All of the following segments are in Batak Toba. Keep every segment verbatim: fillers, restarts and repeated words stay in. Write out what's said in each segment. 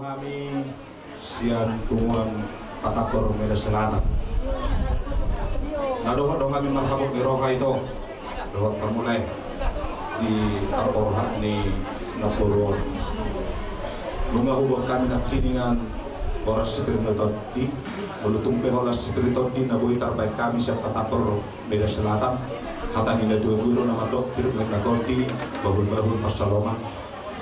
Hami sian punguan Patambor Medan Selatan. Na dohot do hami marhabot ni roha, ito, dohot hamu lae di parborhat ni namboru on. Nunga huboan hami nangkiningan horas sipir ni tondi, molo tung pe horas sipir ni tondi na boi tarbaen hami sian Patambor Medan Selatan. Hata ni na tuatua do na mandok: Pir ma tondi, bahulbahul pansalongan.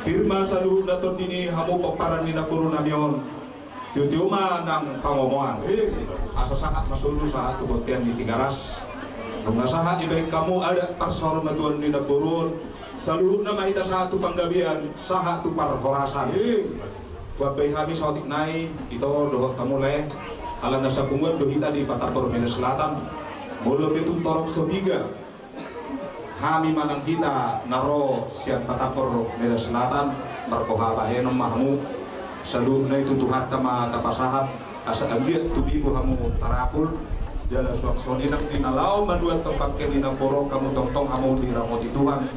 Pir ma saluhutna tondi ni hamu pomparan ni namboru nami on. Tiotio ma nang pangomoan, asa sahat ma solu sahat tu bontean ni Tigaras. Nunga sahat dibaen hamu adat parsaurmatuaon ni namboru on, saluhutna ma hita sahat tu panggabean, sahat tu parhorasan. Huambai hami saotik nai, ito, dohot hamu lae, ala na sapunguan do hita di Patambor Medan Selatan. Molo pe tung torop so piga hami manang hita na ro sian Patambor Medan Selatan, marboha bahenon ma hamu. Saluhutna i tu Tuhanta ma tapasahat, asa anggiat tumibu hamu tarapul. Jala suang songon i nang di na laho manuan bangke ni namboru on, hamu tongtong hamu diramoti Tuhan.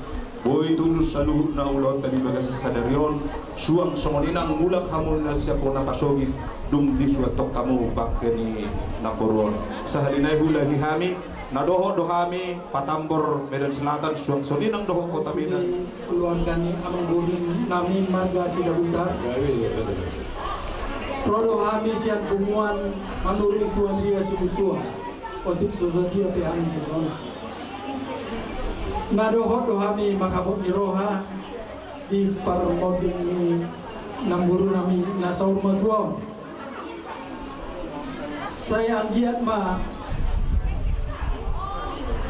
Boi tulus saluhutna ulaonta di bagasan sadari on. Suang songon i nang mulak hamu na sian bona pasogit, dung disuanhon hamu bangke ni namboru on. Sahali nai huulahi hami, na dohot do hami Patambor Medan Selatan, suang songon i nang dohot Kota Medan. Keluarga ni amangboru nami marga Sidabutar. Ro do hami sian punguan Manurung Tuan Ria Sibuntuan. Otik so sadia pe hami dison. Na dohot do hami marhabot ni roha di parmonding ni namboru nami na saurmatua on. Sai anggiat ma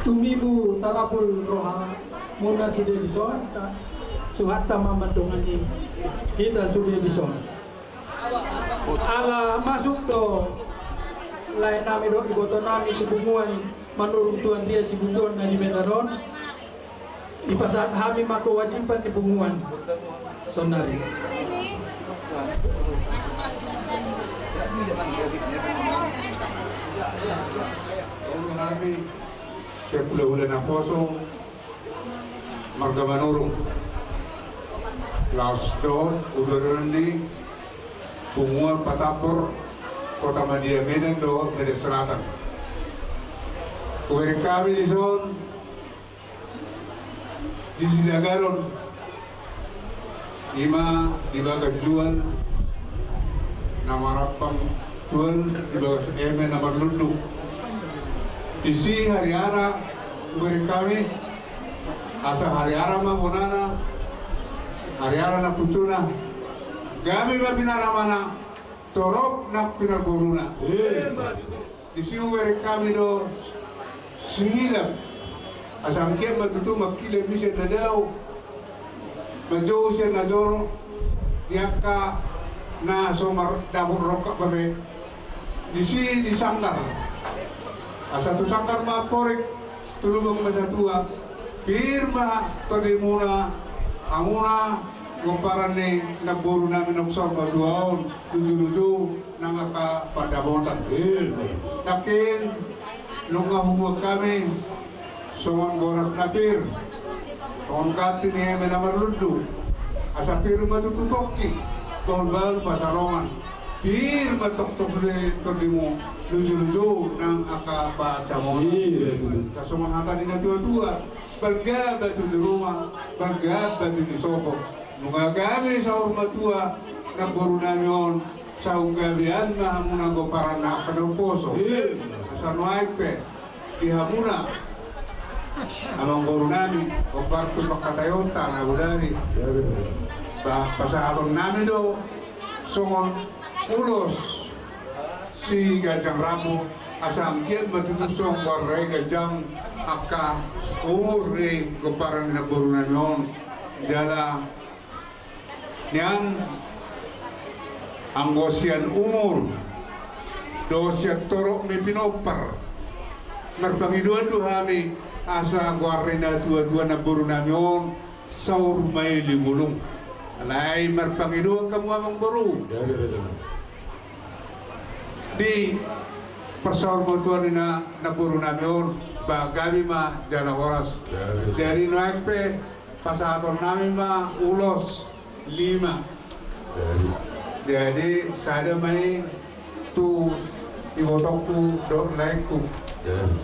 tumibu tarapul rohamuna sude dison, ta-, Tuhanta ma mandongani hita sude dison. Ala masuk do lae nami dohot iboto nami tu punguan Manurung Tuan Ria Sibuntuan na di Medan on. Dipasahat hami ma kewajiban ni punguan saonari. Hami sian hulahula naposo marga Manurung, laos dohot hulahula ni punguan Patambor, Kota Madya Medan dohot Medan Selatan. Hubereng hami dison di sijagaron, i ma di bagas jual na marampang jual di bagas eme na marlundu. Disi hariara hubereng hami, asa hariara ma bonana, hariara na pucuna. Gabe ma pinaramana, torop nang pinarboruna. Disi hubereng hami do sihilap, asa anggiat ma tutu mangkilap i sian na dao, manjou sian na jolo, di angka na so mardapot rongkap gabe. Disi di sanggar, asa tu sanggar ma amporik, tu lubang ma satua. Pir ma tondimuna, hamuna pomparan ni namboru nami na saurmatua on, lujuluju nang angka pandapotan. Nangkin nunga huboan hami songon boras na pir, songon ganti ni eme na marlundu, asa pir ma tutu pongki, bahulbahul pansalongan. Pir ma tongtong sude tondimu, lujuluju nang angka pandapotan. Songon hata ni na tuatua: Balga batu ni ruma, balga batu ni sopo. Nunga gabe saurmatua namboru nami on, saur gabean ma hamuna pomparan na angka na umposo. Asa nuaeng pe di hamuna amangboru nami, pompar tu pangkataionta na bodari, pasahaton nami do songon ulos si ganjang rambu, asa anggiat ma tutu songon goar i ganjang angka umur ni pomparan ni namboru nami on. Jala nian anggo sian umur dohot sian torop ni pinompar, marpangidoan do hami asa goar ni na tuatua namboru nami on saur maili bulung. Alai marpangidoan hamu amangboru, di parsaurmatuaon ni na namboru nami on, ba gabe ma jala horas. Jadi nuaeng pe pasahaton nami ma ulos lima. Jadi sada ma i tu ibotongku dohot laengku. Jadi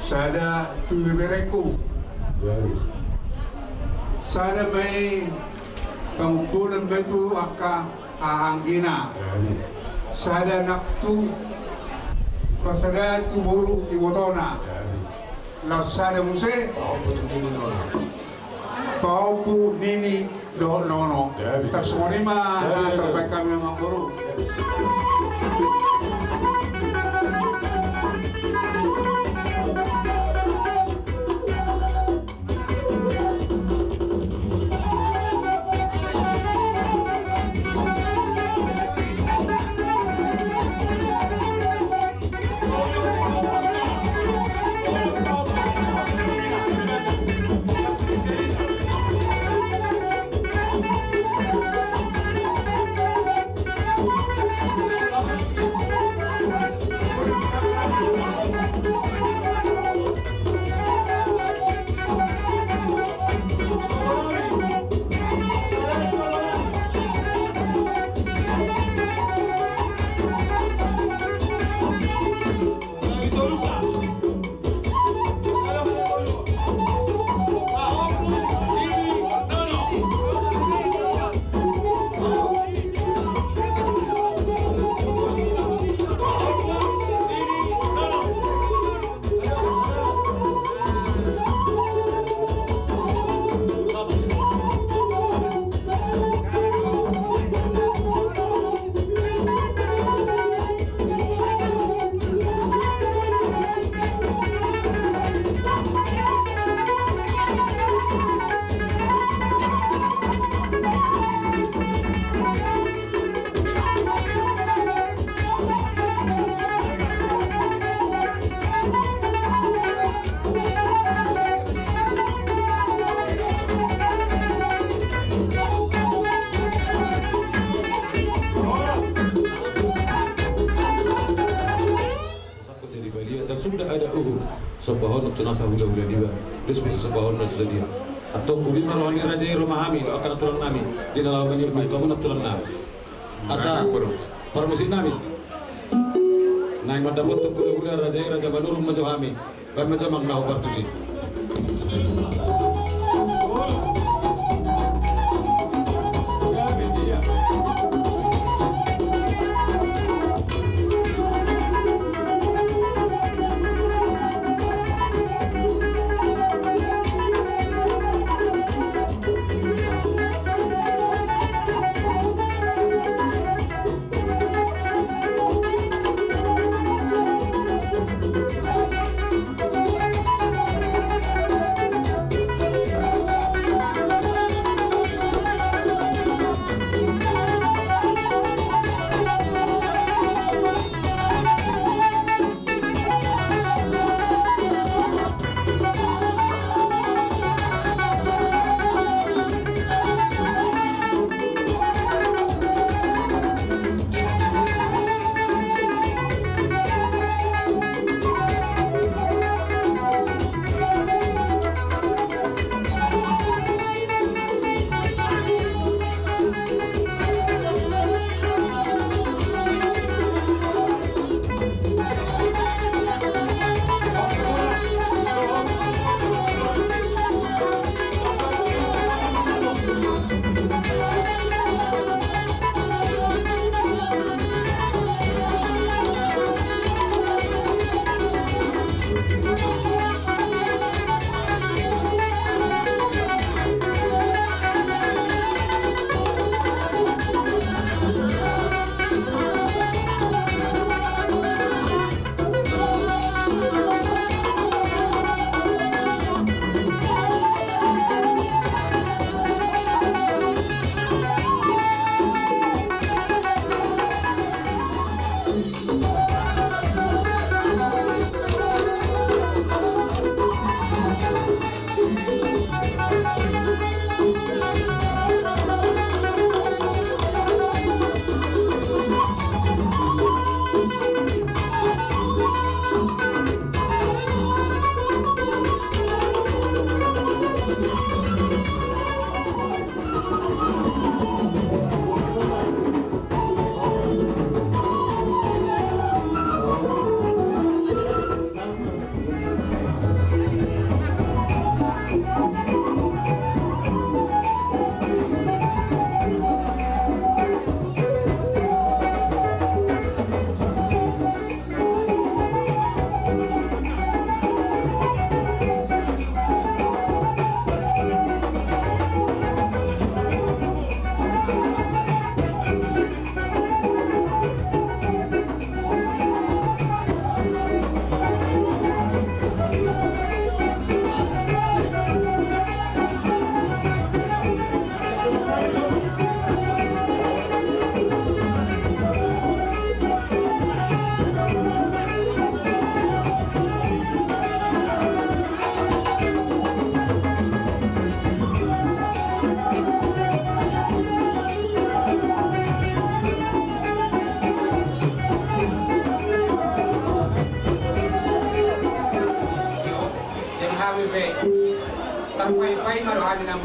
sada tu ibeberengku. Jadi sada ma i pangungkulan be tu angka hahaanggina. Jadi sada nang tu pasadaan tu boru ibotona. Jadi laos sada muse pahompu nini dohot nono. Jadi tarsongon i ma na tarbaen hami, amangboru. Jadi balia dan suda ada uhu. Sombahon tu nasa hula-hula niba. Dos bisa sombahon dan suda dia. Antong uli ma roha ni raja i ro ma hami dohot angka nantulang nami. Di na laho mangihut mangihut hamu nantulang nami. Asa parmusik nami. Naeng mandapothon hula-hula raja i, Raja Manurung ma jo hami. Baen ma jo amang na hombar tusi.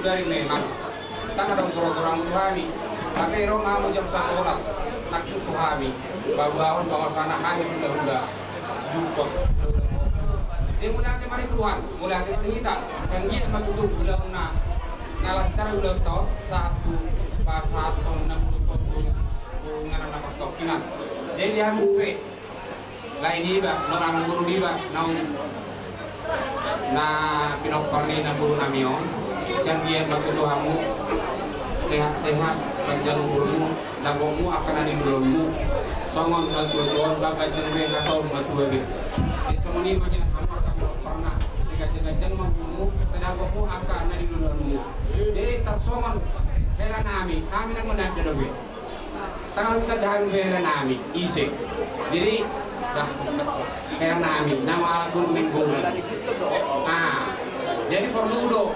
Dari memang, ndang adong gora-goramu tu hami. Tapi ro ma hamu jam sabolas, nangkin tu hami paboahon bahwasana hami hulahula jumpang. Jadi mauliate ma di Tuhan, mauliate ma di hita. Anggiat ma tutu ulaonna na lancar ulaonta on, sahat tu pasahaton na mulu tontu tu ngana na partonkinan. Jadi di hami pe, lae niba, naung amangboru niba, naung na pinompar ni namboru nami on, anggiat ma tutu hamu sehat-sehat, panjang umurmu, dapotmu angka na niluluanmu. Songon na tuatua on, baen be na saur matua be. Jadi songon i ma nian hamu angka pinompar na, seganjang-ganjang ma umurmu, sai dapotmu angka na niluluanmu. Jadi tarsongon hela nami, hami na mananda dope. Tangan kita dahan be hela nami, ise. Jadi, dah, hela nami, nama almarhum Nainggolan. Ah, jadi porlu do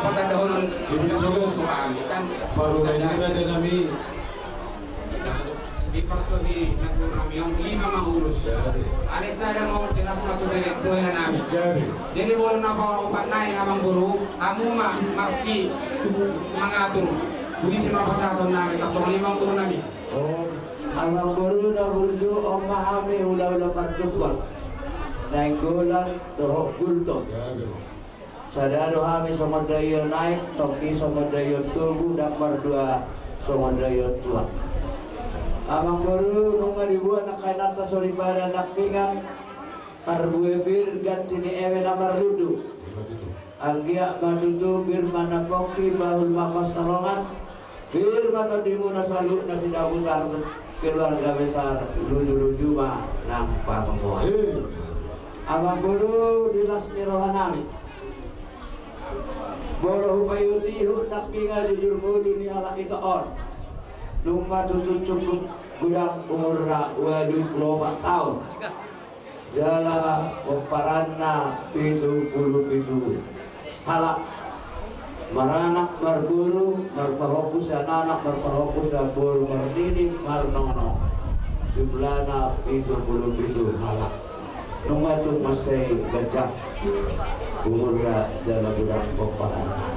patandahonon, porlu do tu hami, kan? Porlu do tanda. Raja nami. Di partu di nanggur nami on, lima ma ulos. Jadi. Alai sada ma jelas ma tu hela nami. Jadi. Jadi molo na paopat nai amangboru, hamu ma marsimangatur. Boi si ma pasahaton nami, tarsongon i ma amangboru nami. Oh. Amangboru na burju, on ma hami hulahula parjukut. Nainggolan dohot Gultom. Sada do hami songon daion aek, tongki songon daion tobu, ndang mardua songon daion tuak. Amangboru, nunga dibuat nangkaningan soripada nangkingan, parbue pir ganti ni eme na marlundu. Anggiat ma tutu pir ma na pongki, bahul ma pansalongan, pir ma tondimuna saluhutna Sidabutar, keluarga besar, luju-luju ma nang pangomoan. Amangboru, di las ni roha nami, molo hupaihut-ihut nangkingan jujur ngolu ni halak ito on, nunga tutu cukup godang umurna ualu pulu opat taon. Jala pomparanna pitu pulu pitu halak. Maranak marboru, marpahompu sian anak, marpahompu sian boru, marnini marnono. Jumlahna pitu pulu pitu halak. Nunga tung mansai ganjang umurna jala godang pomparanna.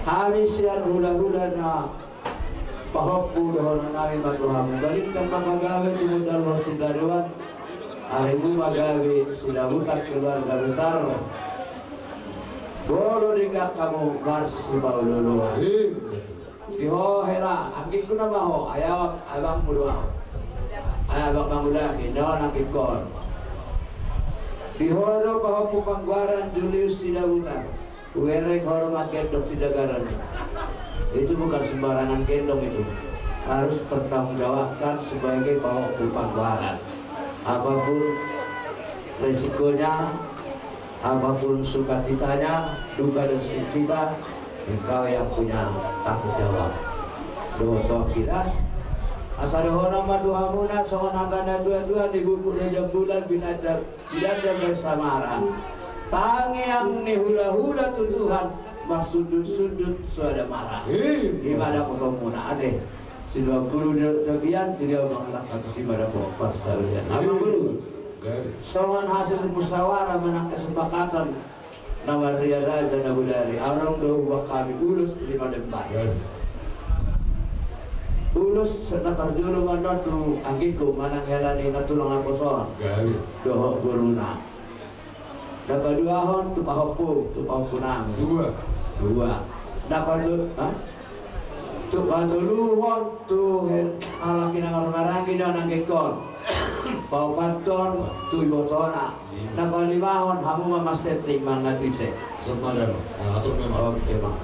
Hami sian hulahula na pahompu, dohonon nami ma tu hamu, balintang ma pagabe, tumundalhon sitadoan, arimu ma gabe, Sidabutar keluarga besar. Molo denggan hamu marsipaolooloan. Di ho hela, anggingku nama ho, ai abangmu do ahu. Ai abang Mangulahon, anggingkon. Di ho do pahompu Panggoaran Julius Sidabutar. Hubereng ho do manggendong sidagaran i. Itu bukan sembarangan gendong itu. Harus pertanggungjawabkan sebagai pahompu Panggoaran. Apapun resikonya, apapun sukacitanya, duka dan sukacita, engkau yang punya tanggung jawab. Dohot ho, kira. Asa dohonon ma tu hamuna songon hata na tua-tua di buku Raja Bulan, binatang Di danda baen samara. Tangiang ni hulahula tu Tuhan, marsundut-sundut soada mara. Ima dapotonmuna, ate. Sinuan guru di tapian, jadi au mangalangka tusi ma dapot parsaulian. Amangboru. Songon hasil musyawarah manang kesepakatan na marria raja na bodari, adong do hubaen hami ulos lima lembar. Ulos na parjolo ma on tu anggingku manang hela ni na tulang na poso on. Dohot boruna. Na paduahon tu pahompu, tu pahompu nami. Dua. Dua. Na patu, ha? Tu patoluhon tu hel-, halak i na marhahamaranggi na anggingkon. Paopathon tu ibotona. Na palimahon hamu ma mansai mangatur ise. Sempatan. Atur memang. Oke, Bang.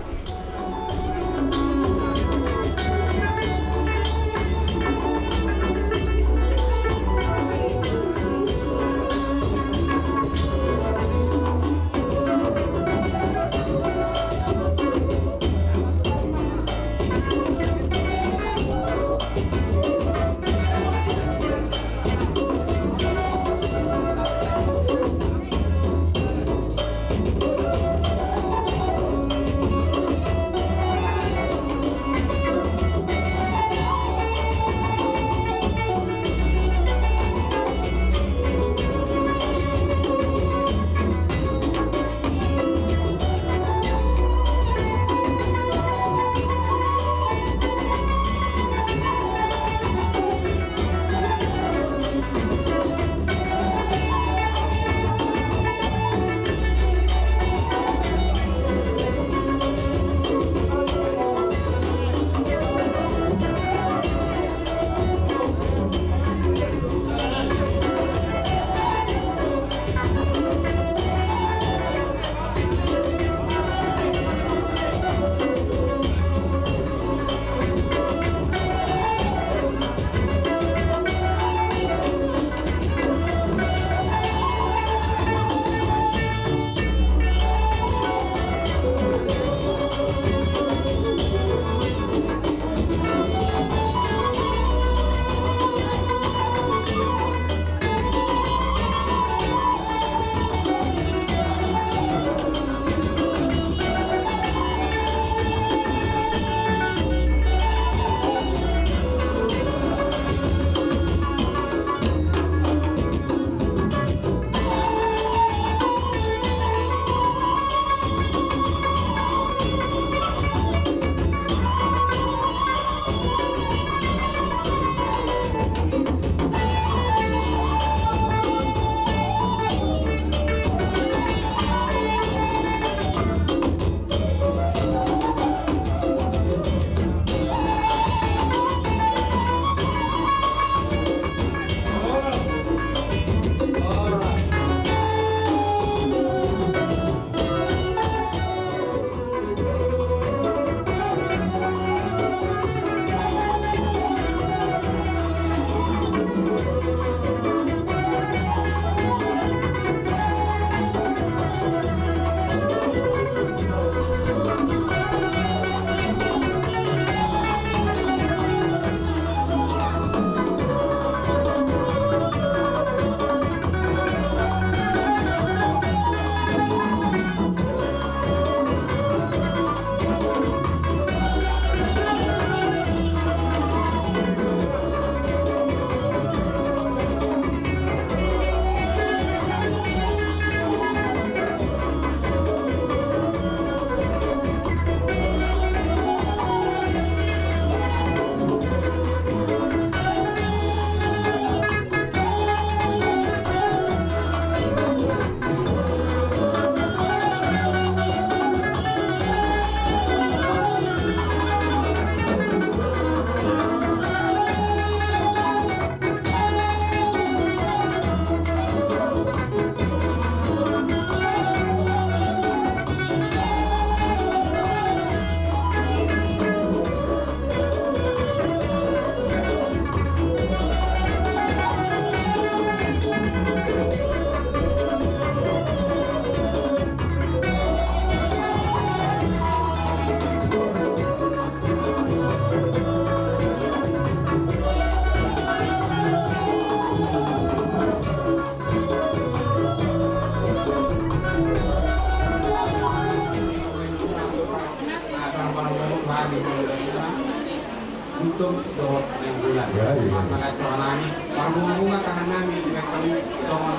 Masa lae songon nami, marbunga-bunga tangan nami, di bengkel i songon,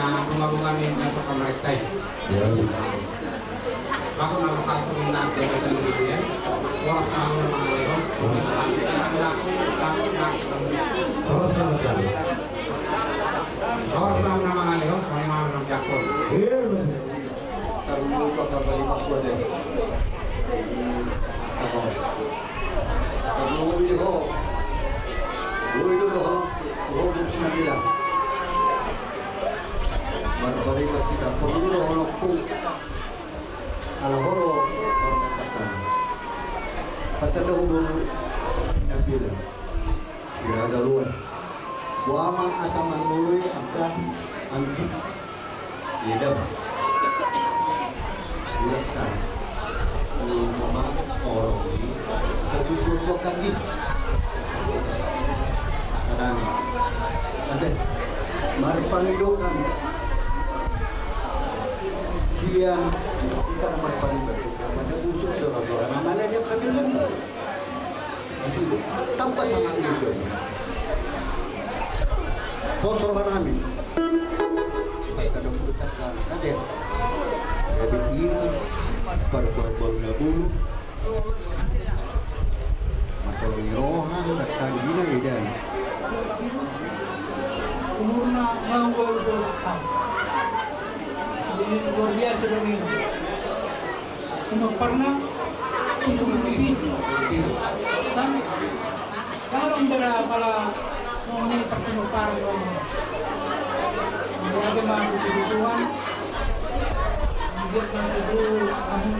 ah, bunga-bunga ni na so pamerintah i. Iya. Aku nama kaltu minta dia betul dia. Orang sama nama Leon. Orang sama nama Leon. Orang sama nama Leon. Soalnya nama Leon Jakol. Iya. Tarlumobi ho parbalik ho ate. Tarlumobi ho. Boi do ho, ho buk sinabila. Marbalik ho kita, porlu do ho nokku. Ala ho do, ho nokku. Patanda ho buk sinabila. Sira galuan. Boha ma asa manoloi angka anti. Idam. Bulan kan. Ni mama orang ni. Tapi buat kaki. Sadang. Ate. Marpangidokan. Sian. Kita marpangidokan. Mana busuk. Mana dia kami. Tanpa sama ini. Sponsor mana kami? Saya kadang putar kan, ada. Jadi ini pada baru-baru na bulu. Mata ni roha, datang gila ya dan. Umurna mau baru-baru. Jadi luar biasa dong ini. Cuma pernah untuk bukti. Kan kalau nggak ada apalah, mau ini pakai nopar dong. Dia ada mah kebutuhan. Dia kan itu, anu,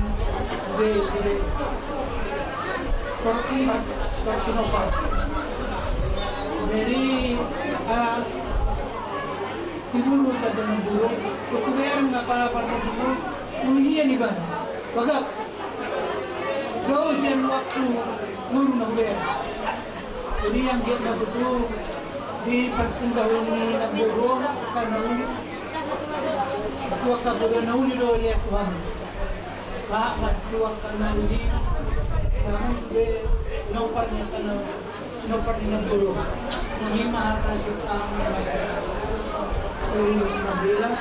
gede, gede. Seperti, seperti nopar. Jadi, ah, di bulu saja na bulu. Kemudian apa-apa na bulu. Mulia nih bang. Bagak. Jauh sian waktu ngolu na huber. Jadi yang dia na betul di pertinggalan ni na bodoh karena ini. Waktu bodoh na uli do ya Tuhan. Pak, waktu karena ini. Namun sudah nopar ni karena Ino pardingan dulu. Ini mah harta suka. Terus bilang.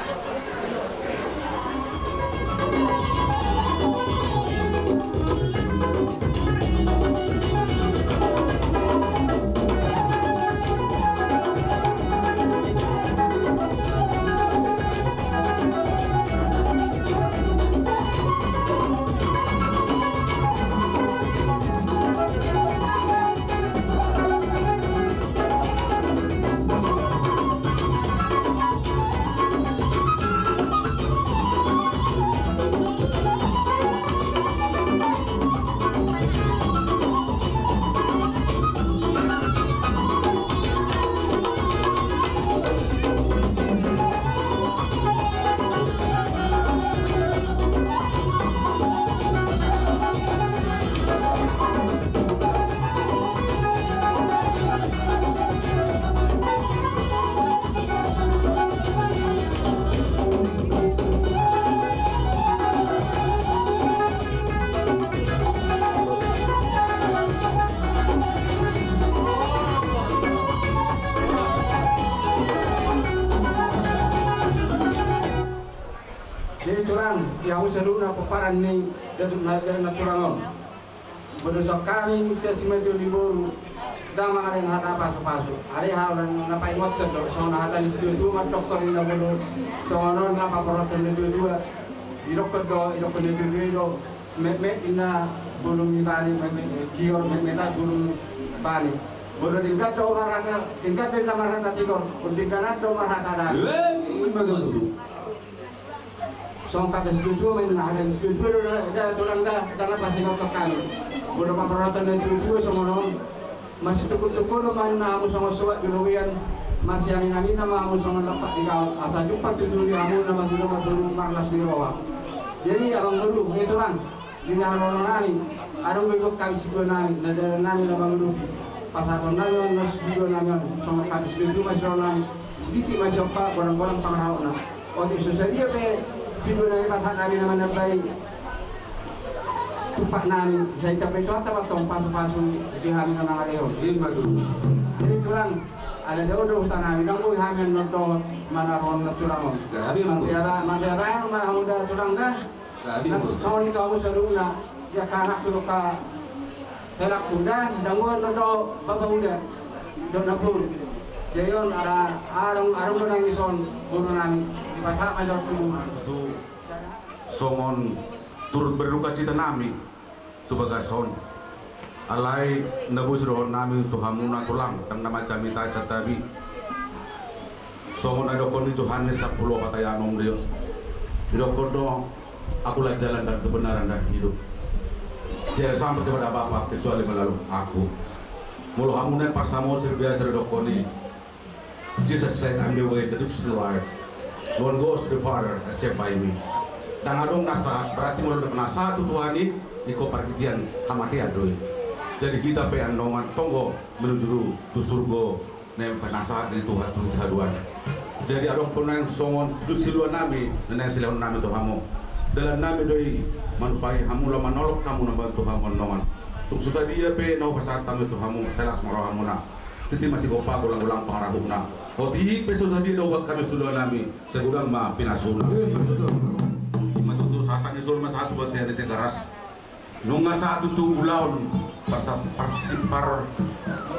Jadi tulang, ia hu saluhutna pomparan ni datu na, datu na tulang on. Bodo songkami sian simanjujung ni boru, ndang mangalehon hata pasu-pasu. Alai hau na paingothon do, songon hata ni situatua ma, doktor ninna bodo, songon on na paborhathon ni situatua. Didokkon do, didokkon ni situatua i do, metmet ninna bulung ni bani, metmet tigor, metmetan bulung ni bani. Bodo denggan do marhata, denggan do ninna marhata tigor, dengganan do marhata dame. Eh, ima tutu. Songon hata situatua ma ninna, hata situatua do da, da tulang da, ndang na pasingot hami. Bodo paborhathon ni situatua songon on. Masitungkol-tungkol ma ninna hamu songon soat di robean, masiamin-aminan ma hamu songon lampak di gaol, asa jumpang tutu di hamu na marhata marlas ni roha. Jadi abang boru, ni tulang. Di na roronami, adong do iboan hami siduanami, na dalan nami na mangudupi. Pasahaton nami on na siduanami on, songon hami siduanami, siduanami. Siditik ma siompa, godang-godang pangarahutna. Otik so sadia pe siduanami pasahat hami na manambai tumpak nami, sai tambai Tuhanta ma tong pasu-pasu di hami na mangalehon. Ima tutu. Tulang, ala dao do huta nami, ndang boi hami annon dohot manaruhon na tulang on. Gabe ma. Marhite, marhite ma hamu da tulang da. Gabe ma. Songon i tu hamu saluhutna, di angka anakku dohot helakku da, ndang boi annon dohot bapa uda dohot na boru. Jadi on, ala adong, adong do nangis on boru nami, dipasahat ma jo tu boru. Songon turut berduka cita nami tu bagas on. Alai na boi sidohonon nami tu hamuna tulang, ndang na mansai hami tahe santabi. Songon na didokkon ni Johannes sampulu opat ayat onom do i. Didokkon do, "Akulah jalan dan kebenaran dan hidup. Tiada sampai kepada Bapa kecuali melalui Aku." Molo hamu na parsaulian, biasa didokkon i, Jesus said, "I'm the way, the truth, and the life. No one goes to the Father except by me." Ndang adong na sahat, berarti molo ndang na sahat tu Tuhan i, ingkon parhitean hamatean do i. Jadi hita pe annon tonggo menuju tu surgo, na penasahat ni Tuhan tu hita haduan. Jadi adong pe naeng songon siluan nami, na naeng silehon nami tu hamu. Dalan nami do i manupari hamu, laho manolong hamu, na mambantu hamu annon. Tung so sadia pe na hupasahat hami tu hamu, sai las ma rohamuna. Titi ma sigompa, golang-golang pangarahutna. Otik pe so sadia na hubuat hami siluan nami, sai godang ma pinasuna. Ima tutu, sahat ni solu ma sahat tu bontean ni Tigaras. Nunga sahat tutu ulaon parsa-, parsi-, par-,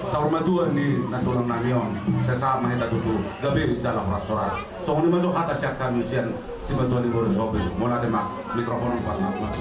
saur matua ni na tulang nami on. Sai sahat ma hita tutu, gabe jala horas-horas. Songon i ma jo hata sian hami sian simatua ni boru Sobi. Mauliate ma, mikrofon on pasahat ma.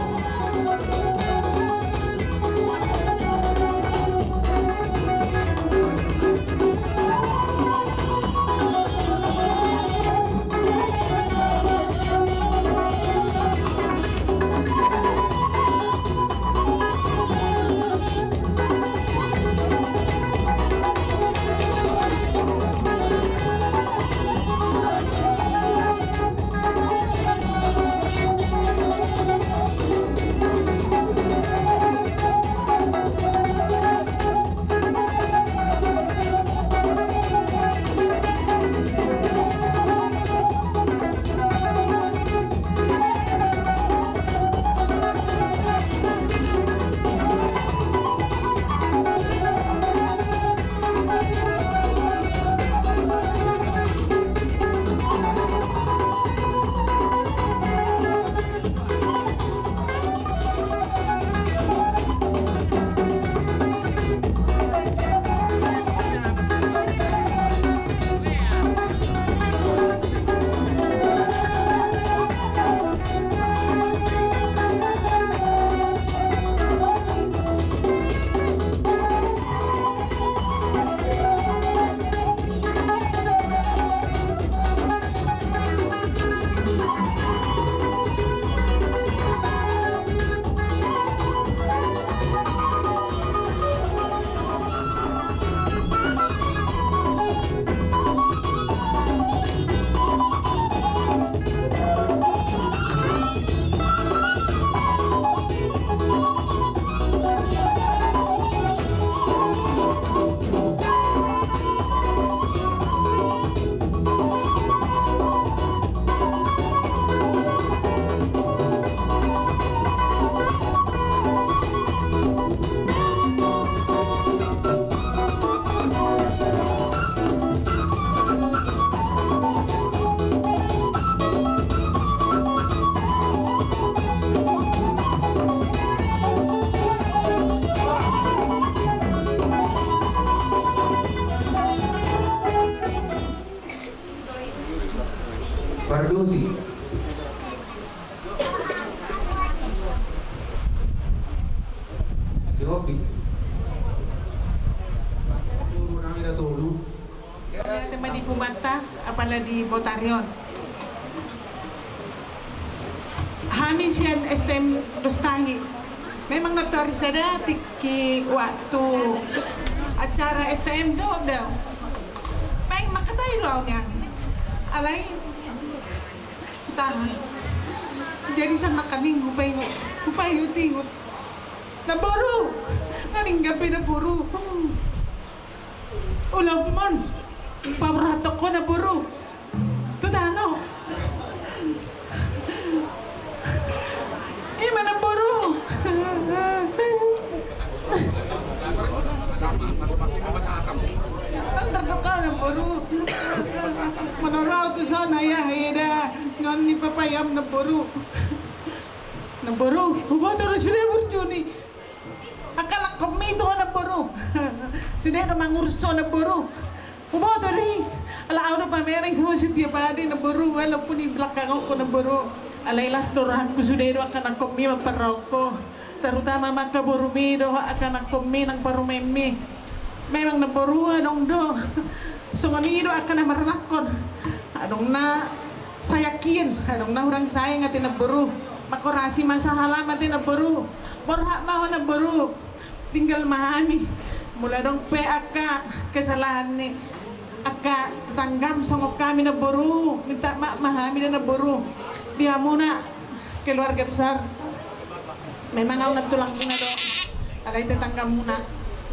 Pardosi. Si Hobi. Tolu nami da tolu. Tema di Pumanta, apala di Botarion. Hami sian S T M Dostahi. Memang na tu ari sada tingki waktu acara S T M do da. Paling makatai do au nian. Alai tahan. Jadi sama kami ngupai ngupai utingut. Na boru. Nganingga pe na boru. Ulaon mon. Paborhathon ho na boru. Tu tano. Ima na boru. Boru, manoro au tu son, ayah, eda, non ni papaiam, namboru. Namboru, huboto do sude burju ni angka anakkonmi tu ho, namboru. Sude do mangurus ho, namboru. Huboto do i. Ala au do pamereng ho setiap hari, namboru, walaupun di belakang ho, namboru. Alai las do rohangku, sude do angka anakkonmi mamparrohahon ho. Terutama ma angka borumi dohot angka anakkonmi nang parumaenmi. Memang, namboru, adong do songon i do angka na maranakkon. Adong na sayang hian, adong na hurang sayang ate, namboru. Mangkorasi ma sahalak ate, namboru. Borhat ma ho, namboru. Tinggal ma hami. Molo adong pe angka kesalahan ni angka tetanggam songon hami, namboru, minta maaf ma hami da, namboru. Di hamuna keluarga besar. Memang au na tulangmuna do, alai tetanggamuna,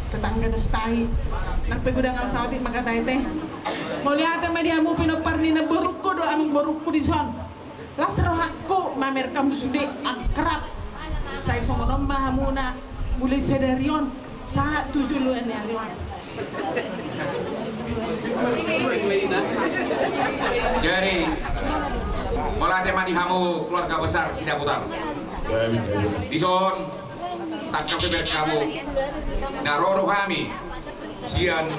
tetangga dos tahi. Nang pe godang au saotik mangkatai ate. Mauliate ma di hamu pinompar ni namborungku dohot amangborungku di son. Las rohangku mamereng hamu sude akrab. Sai songon on ma hamuna mulai sadari on sahat tu joloan ni ari on. Jadi, mauliate ma di hamu keluarga besar Sidabutar. Di son, tangkas do dibereng hamu na ro do hami sian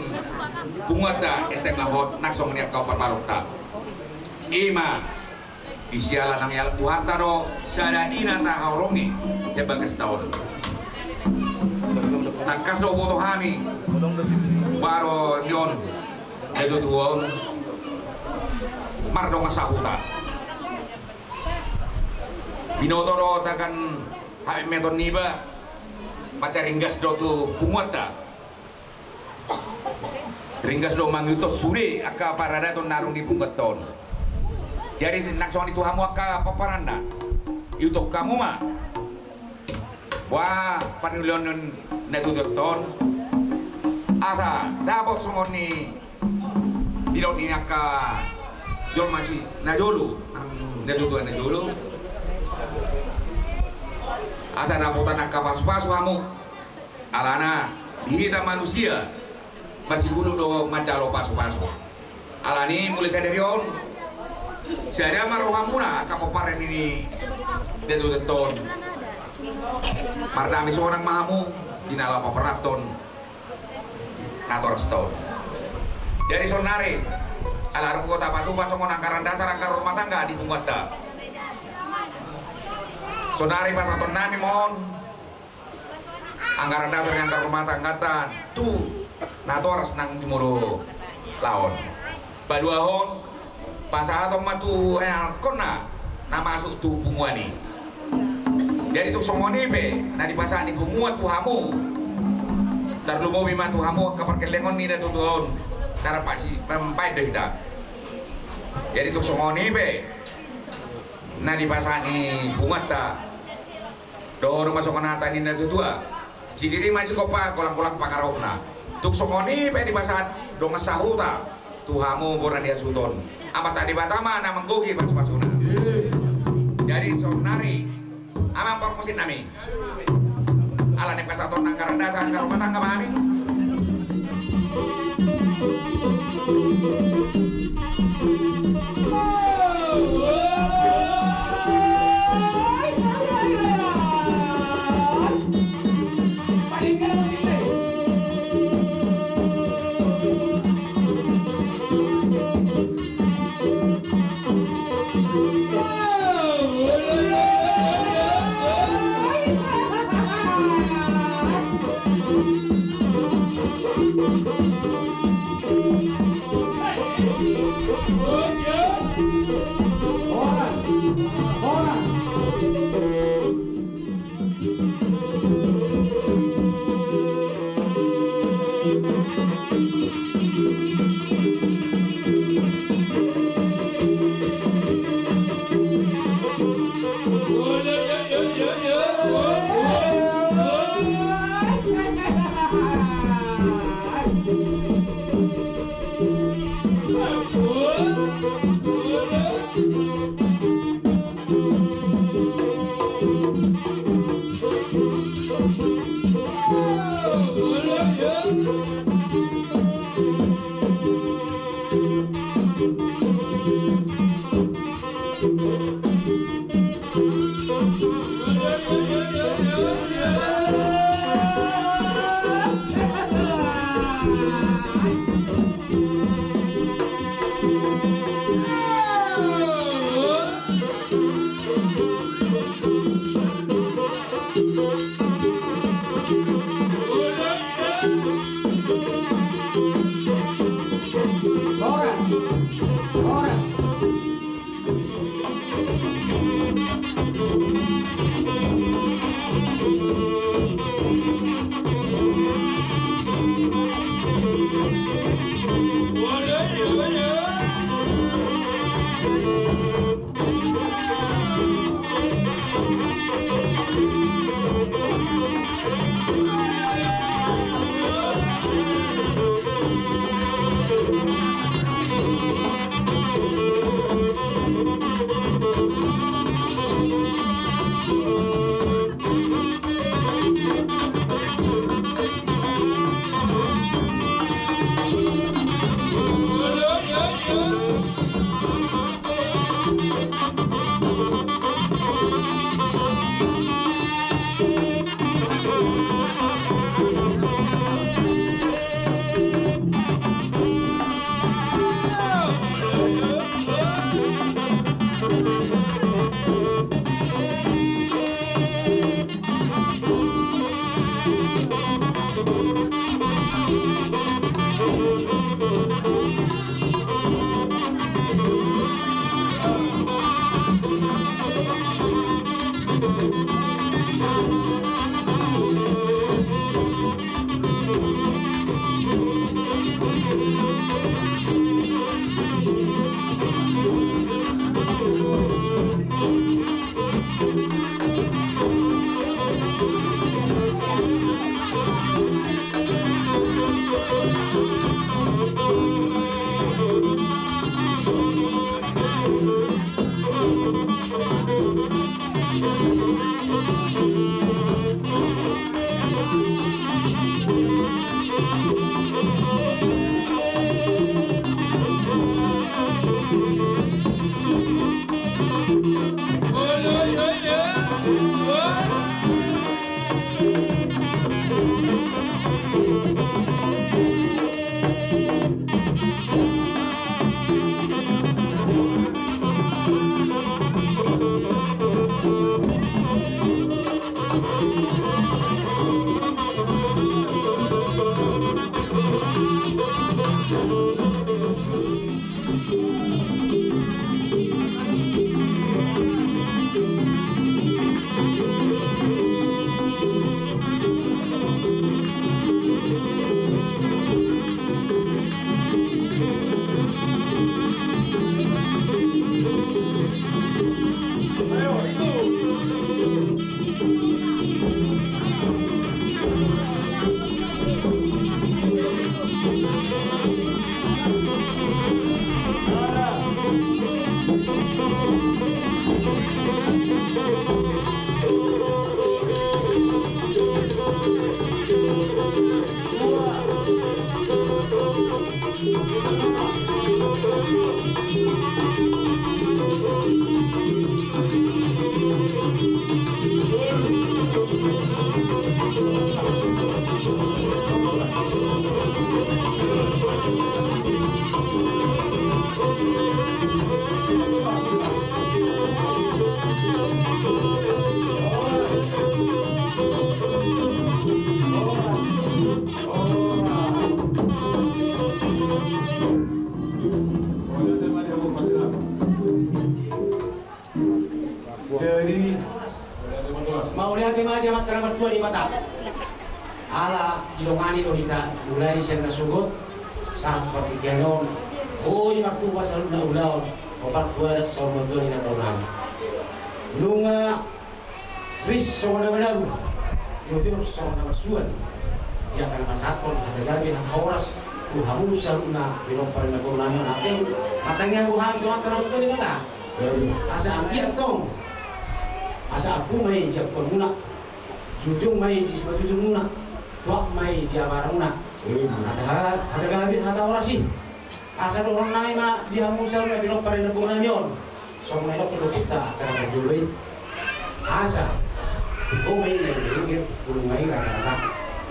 punguanta S T M Hot nang songon i angka parbalokta. Ima di siala nang ialap Tuhanta do sada ina tahaholongi di bagas taon. Tangkas do huboto hami baron ni on, na tuatua on mardongan sahuta. Binoto do tagan hamemeton niba, mansai ringgas do tu punguanta. Ringgas do mangihuthon sude angka paradaton na adong di punguanta on. Jadi nang songon i tu hamu angka pomparanna, ihuthon hamu ma boha parniulion ni na tuatua on, asa dapot songon i didok ni angka jolma si na jolo, na tuatua na jolo, asa dapotan angka pasupasu hamu. Alana di hita manusia marsigulut do manjalo pasupasu. Alani mulai sadari on, sada ma rohamuna angka pomparan ni na tuatua on. Mardame sonang ma hamu di na laho paparrathon natoras taon. Jadi saonnari ala dung do tapatupa songon anggaran dasar anggaran rumah tangga di punguanta, saonnari pasahaton nami ma on anggaran dasar ni anggaran rumah tangganta tu natoras nang jumolo laon. Paduahon, pasahaton ma tu anakonna na masuk tu punguan i. Jadi tung songon i pe na dipasahat ni punguan tu hamu, tarlumobi ma tu hamu angka parkellengon ni na tuatua on, na rap si pampaen do hita. Jadi tung songon i pe na dipasahat ni punguanta, dohonon ma songon hata ni na tuatua: Sidiri ma sigompa, golanggolang pangarahutna. Tung songon i pe dipasahat dongan sahuta tu hamu bona ni hasuhuton. Amanta Debata ma na manggohi pasupasuna. Jadi saonnari amang parmusik nami, ala naeng pasahaton anggaran dasar anggaran rumah tangga ma hami. Jadi, mauliate ma di Amanta na martua Debata. Ala didongani do hita mulai sian na sogot sahat partingkian on. Boi martupa saluhutna ulaon, hombar tu adat saur matua ni namboru nami. Nunga ris songon na manabu, jujur songon na marsuan. Ia kan pasahathon hata gabe hata horas tu hamu saluhutna pinompar ni namboru nami on. Martangiang do hami tu Amanta na martua Debata. Asa anggiat tong, asa ampu ma i di ampuanmuna, jujung ma i di simanjujungmuna, tuak ma i di abaramuna. Hata, hata gabe hata horas i. Asa dohonon nami ma di hamu saluhutna pinompar ni namboru nami on. Songon na nidok ni ompunta angka na parjolo i. Asa tingko ma i na i, bulung ma i rata-rata.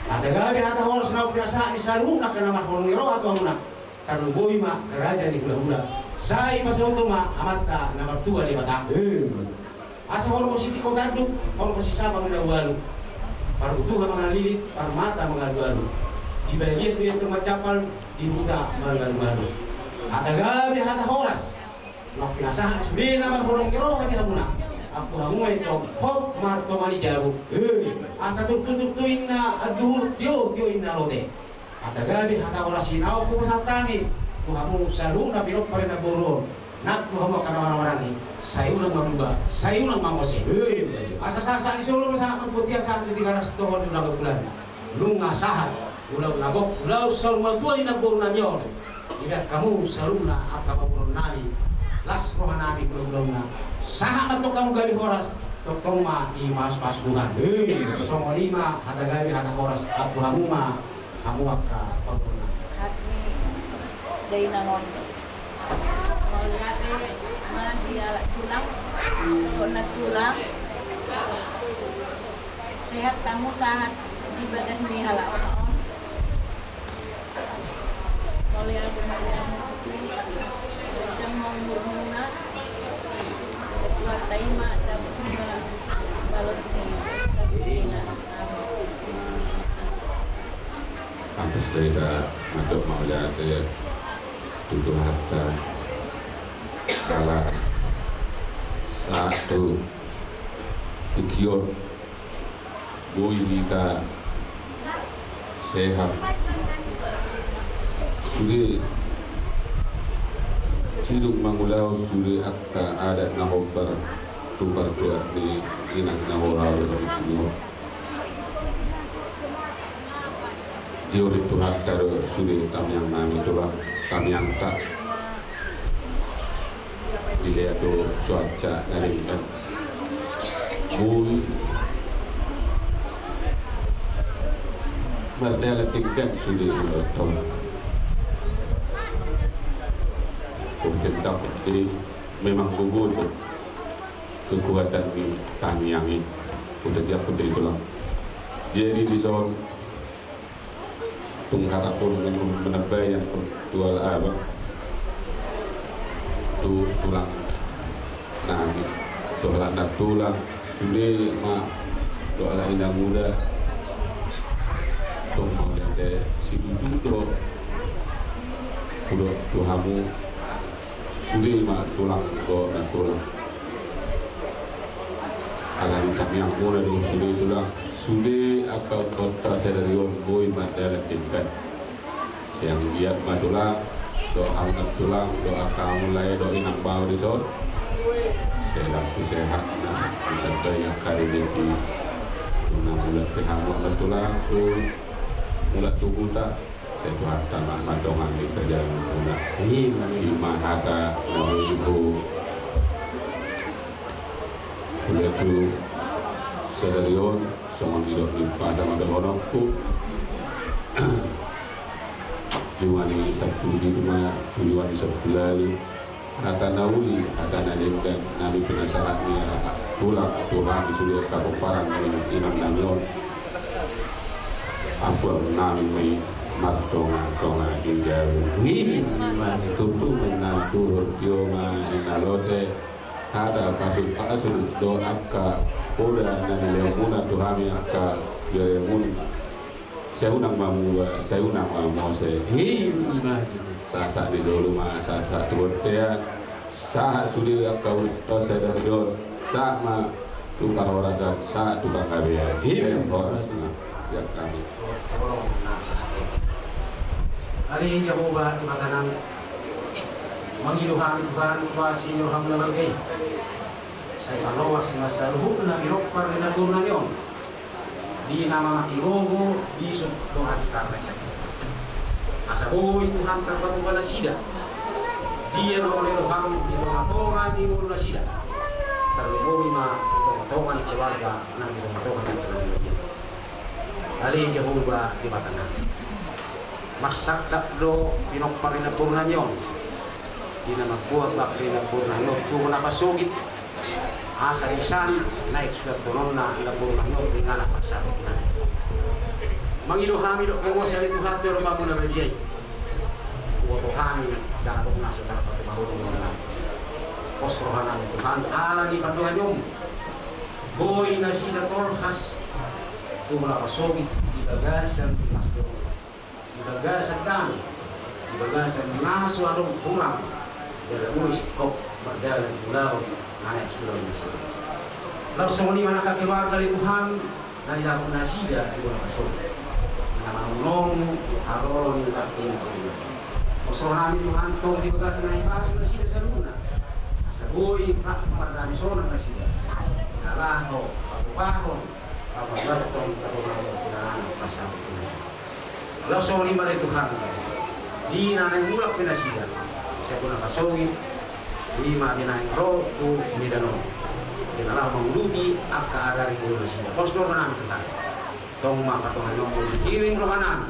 Hata gabe hata horas na pinasahat ni saluhutna angka na marholong ni roha tu hamuna. Tarlumobi ma raja ni hulahula. Sai pasauton ma Amanta na martua Debata. Asa horbo sitingko tanduk, horbo sisabang na ualu. Parbutuha mangalilit, parmata mangalualu. Di balian do i antong mancampal, di huta mangalualu. Hata gabe hata horas na pinasahat ni sude na marholong ni roha di hamuna. Ampu hamu ma i antong hot martonga ni jabu. Asa turtu-turtu inna anduhur, tio-tio inna lote. Hata gabe hata horas i na hupasahat hami tu hamu saluhutna pinompar ni namboru on. Nang tu hamu angka na marhahamaranggi, sai unang mamuba, sai unang mangose. Asa sahat-sahat ni solu ma sahat ma tu bontean, sahat tu Tigaras, toho ni Ulaon Bulan. Nunga sahat ulaon na gok, ulaon saur matua ni namboru nami on. Dibahen hamu saluhutna angka pamoruon nami, las roha nami hulahulaonna. Sahat ma antong hamu gabe horas, tongtong ma dipasu-pasu Tuhan. Songon i ma hata gabe hata horas, ampu hamu ma. Hamu angka pamoruon nami. Hami dainang on. Mauliate ma di halak tulang, pokokna tulang. Sehat hamu sahat di bagas ni halak on. Mauliate, mauliate. Panjang ma umurmuna. Tuhan tarima dapot muna balos ni. Amin. Pantas do hita mandok mauliate tu Tuhanta ala sahat tu tingki on boi hita sehat. Sude sidung mangulahon sude angka adat na hombar tu partuat ni inang na hula-hula ni on. Diurupi Tuhanta do sude tangiang nami, tulang, tangiangta. Dilehon do cuaca na denggan, boi mardalan denggan sude, sude tong. Jadi memang gogo do kekuatan ni tangiang i. Udah dia pun dari tulang. Jadi dison tung hata pun menambai yang pun tual abang tu tulang nami, tu halak na tulang sude ma, tu halak inang muda. Tung mau dia de si budu do kudo tu hamu. Sude ma tulang do na tulang. Alani tangiangmuna do sude tulang. Sude angka kota sadari on boi mardalan denggan. Sai anggiat ma tulang, dohot hamu na tulang, dohot angka hamu lae dohot inang bao dison. Sai lam tu sehat na, ditambai angka rezeki. Tuna mulak pe hamu ma tulang tu mulak tu huta. Sai Tuhanta ma, ma dongan ni perjalanan muna. Ima hata na boi hulean tu sadari on, songon nidok ni pasahatonku. Jumani sapulu, jumani sapulu lali. Hata na uli, hata na denggan, nami pinasahat ni tulang, Tuhan, sude angka pomparan ni inang nami on. Ampuan nami ma i martonga-tonga di jabu. Ima tutu ma inna tuhu, tio ma inna lote. Hata pasu-pasu do angka poda na nilehonmuna tu hami angka beremun. Sai unang ma muba, sai unang ma mose. Ima tutu. Sahat-sahat ni jolo ma, sahat-sahat tu bontean. Sahat sude angka ulos sadari on. Sahat ma tu parhorasan, sahat tu panggabean. Ima tutu. Horas ma sian hami. Ale Jahowa Debata nami, mangido hami Tuhan tu asi ni roham na balga i. Sai paloas ma saluhutna pinompar ni namboru nami on. Di na mamangke gogo, bisuk dohot hita na i. Asa boi Tuhan tarpatupa nasida. Dia ma ule roham di tonga-tonga ni ngolu nasida. Tarlumobi ma di tonga-tonga ni keluarga nang di tonga-tonga ni keluarga. Ale Jahowa Debata nami, marsangkap do pinompar ni namboru nami on. Di na mambuat bakti ni namboru nami on tu bona pasogit. Asa di san naeng suanhononna namboru nami on di ngana parsabotna. Mangido hami dohot gogo sian Tuhan tu rohamuna na badia i. Huboto hami dang adong na so tarpatupa holong nami. Pos roha nami Tuhan ala ni patupaon. Boi nasida tolhas tu bona pasogit di bagasan las ni roha, di bagasan dame, di bagasan na so adong hurang, jala boi singkop mardalan di ulaon na naeng suan nasida. Laos songon i ma angka keluarga ni Tuhan na nidapot nasida di bona pasogit, na manomu-nomu haroro ni laki ni. Pos roha nami Tuhan tong di bagasan na hipasu nasida saluhutna. Asa boi rap mardame sonang nasida. Na laho patupahon, patupahon, patupahon pinasahat. Laos songon i ma ale Tuhan, di na naeng mulak pe nasida sian bona pasogit, i ma di na naeng ro tu Medan on, di na laho manguduti angka ari-ari ni ngolu nasida. Pos do roha nami Tuhan. Tong ma angka tonga ni ombun, dihirim roha nami.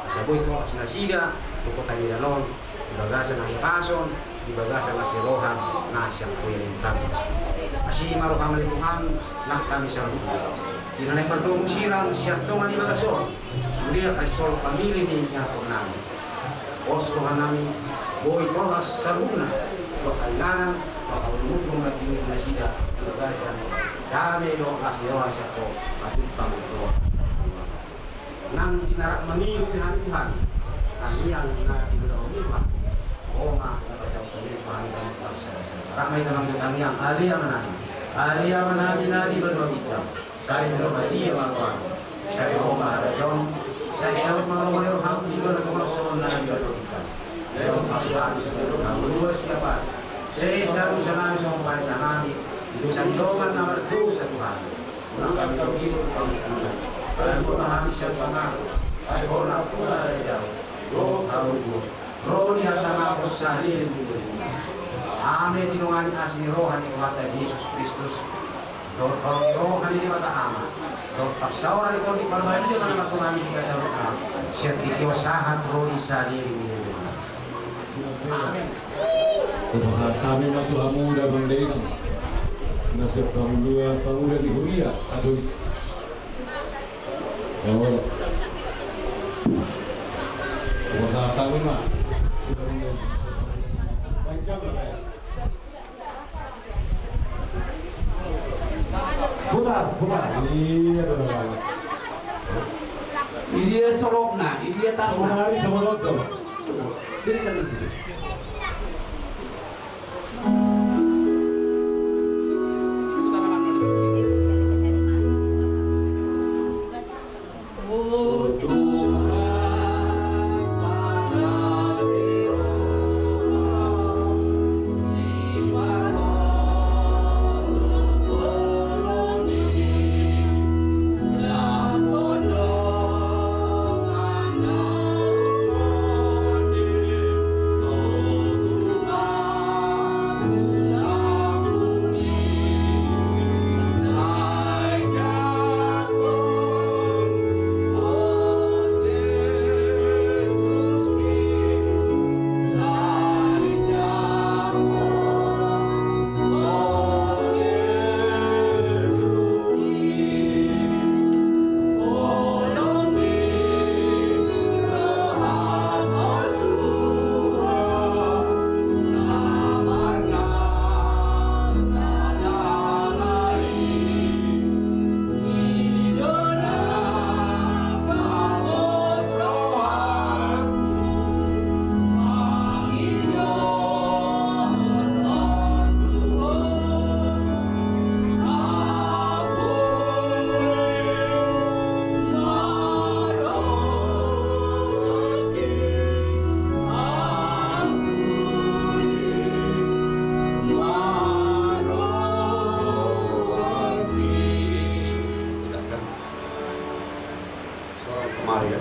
Asa boi tolhas nasida tu kota Medan on di bagasan hahipason, di bagasan las ni roha na sian Ho i ale Tuhan. Asi ma roham ale Tuhan nang hami saluhutna. Di na naeng mardomu sirang sian tonga ni bagas on, sude angka sisolhot pamili ni inganan nami. Pos roha nami, boi tolhas saluhutna tu angka inganan, tu angka udur-udur na tinadingkon nasida di bagasan dame dohot las ni roha sian Ho, patupa ma tu Ho. Nang di na rap mangido pe hami Tuhan, tangiang na tinadingkon Ho, Hami na manggido tangiang, Ale Amanami, Ale Amanami na di banua ginjang, sai ma rohaM, sai ma rohaM, sai sahat ma harajaonMu, sai saut ma lomo ni rohaM di banua tonga on songon na di banua ginjang. Lehon ma tu hami sadari on hangoluan siapari. Sesa dosanami songon panesanami di dosa ni dongan na mardosa tu hami. Unang hami togihon tu pangunjunan, alai boan ma hami sian pangago. Ai Ho do Nampuna, harajaon, dohot hagogoon, ro ni hasangapon saleleng ni lelengna. Amen. Didongani asi ni roha ni Tuhanta Jesus Kristus, dohot holong ni roha ni Debata Ama, dohot parsaoran ni Tondi Parbadia, manang Tuhan, di hita saluhutna, sian tingki on sahat ro di saleleng ni lelengna. Amen. Hupasahat hami ma tu hamu damang dainang na sian pangula, pangula ni huria Katolik. Hupasahat hami ma. Putar, putar. Iya, benar. Idia solopna, idia tasna. Sonari songon on do. Jadi kan di sini. Kemari ya.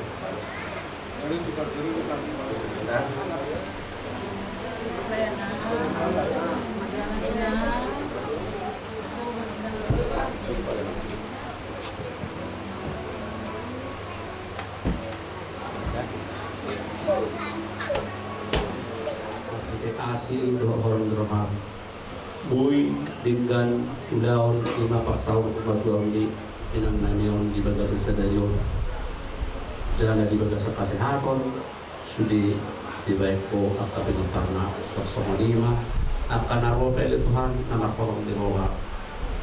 Asi dohot holong ni roham. Boi denggan ulaon i ma parsaorhon ma tu ahu ni inang nami on di bagasan sadari on, jala di bagasan hasehaton, sude dibahen ho angka pinomparna. Songon i ma angka na ro pe ale Tuhan na marholong ni roha,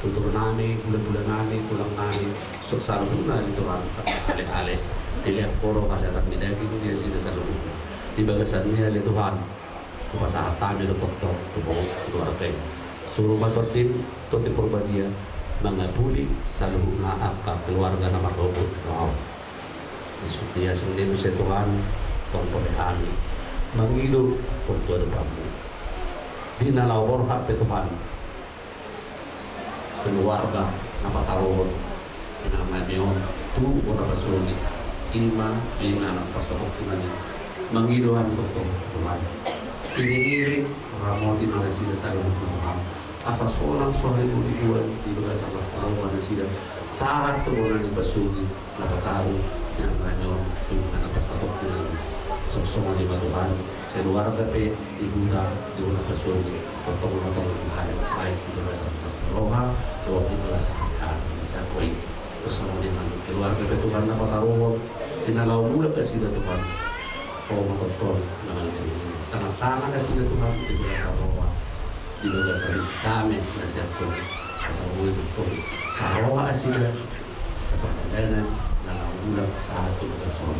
tutur nami, hulahula nami, tulang nami, saluhutna ale Tuhan, angka aleale, dilehon ho do hasehatan ni daging di nasida saluhutna. Di bagasan i ale Tuhan, hupasahat hami do tongtong tu ho keluarga i. Suru ma Tondim, Tondi Parbadia, mangapuli saluhutna angka keluarga na marhobun laho. Di sude asing ni muse Tuhan, tong pe hami mangido partudoanMu. Di na laho borhat pe Tuhan, keluarga na pataruhon inang nami on tu bona pasogit, i ma, i ma na pasogit nami, mangido hami tongtong Tuhan. Iring-iring ramoti ma nasida saluhutna Tuhan, asa sonang so haribu-ribuan di bagasan las ni roha nasida sahat tu bona ni pasogit na pataru inang nami on tu bona pasogit nami. Songon i ma Tuhan, keluarga pe di huta, di bona pasogit, tongtong ma tong Tuhan, baik di bagasan las ni roha dohot di bagasan hasehatan. Songon i ma keluarga pe Tuhan na pataruhon, di na laho mulak nasida Tuhan, Ho ma tongtong na mangiring-iring, tangan-tangan nasida Tuhan di bagasan roha, di bagasan dame na sian Ho, asa boi tongtong saroha nasida, sapardalanan na laho mulak sahat tu bagas on.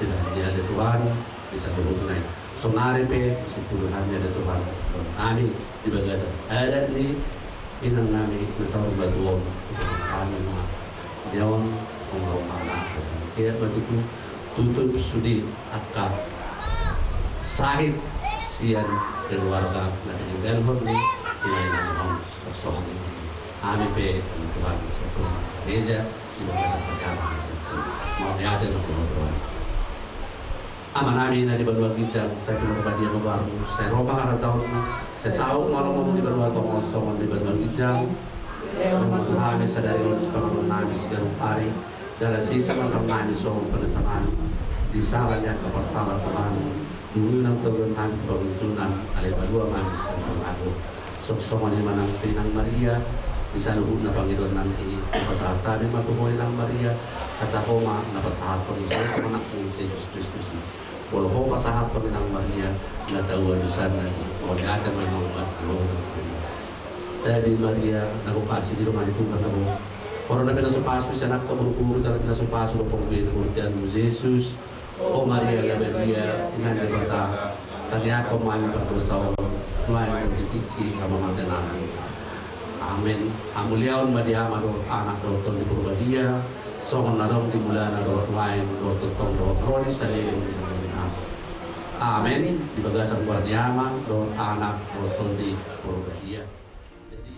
Di na ale Tuhan, di saluhutna i, Saonari pe, sipulu hami ada Tuhan, nami di bagasan adat ni inang nami na saur matua on, hami ma nion umrong mana kesan dia batutu tutup sudi angka sahit sian keluarga na tininggalhon ni inang nami on. Songon i hami pe Tuhan sipulu gereja di bagasan kesehatan. Mau diatur Tuhan. Amanami na di banua ginjang, sai pinarbadia ma goarmu, sai ro ma harajaonmu, sai saut ma lomomu di banua tonga on songon di banua ginjang. Dohot ma tu hami sadari on sipanganon nami siganup ari, jala sesa ma sala nami songon panesanami di sala ni angka parsala Tuhan. Dung unang togihon hami tu pangunjunan, alai palua ma hami sian pangago. Songon i ma nang tu inang Maria, di saluhutna pangidoan nami i, pasahat hami ma tu ho inang Maria, asa ho ma na pasahathon i tu anakmu Jesus Kristus i. Molo ho pasahathon inang Maria, na tahuan dosana i, mauliate ma inang Maria. Ave Maria, na gok asi, didongani Tuhan ho. Ho na pinasupasu sian angka boruboru, jala pinasupasu do pongki ni borunteanmu Jesus. O Maria na badia, inang ni Debata, tangiangkon ma hami pardosa on, nuaeng dohot di tingki hamamate nami. Amen. Hamuliaon ma di Ama dohot Anak dohot Tondi Porbadia, songon na adong di mulana dohot nuaeng dohot tongtong dohot ro di saleleng ni lelengna. Amen. Di bagasan goar ni Ama dohot Anak dohot Tondi Porbadia. Jadi